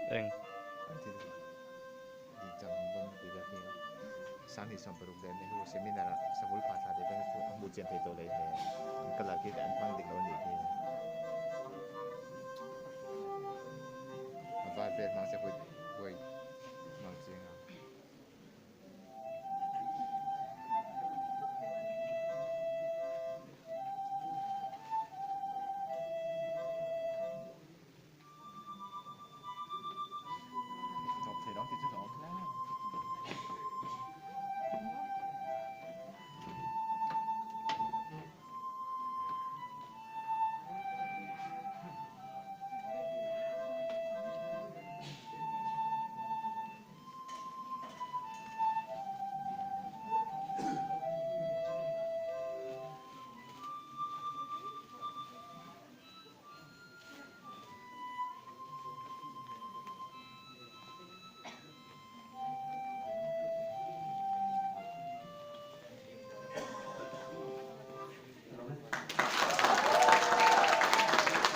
Eng. An thil tih chang dawn tih vel khi 2016 leh Nehru seminar ah Savul pha thla tih vel chu a hmuh chian theih tawh leh hmel. An colour khi an hmang dik lo a nih khi.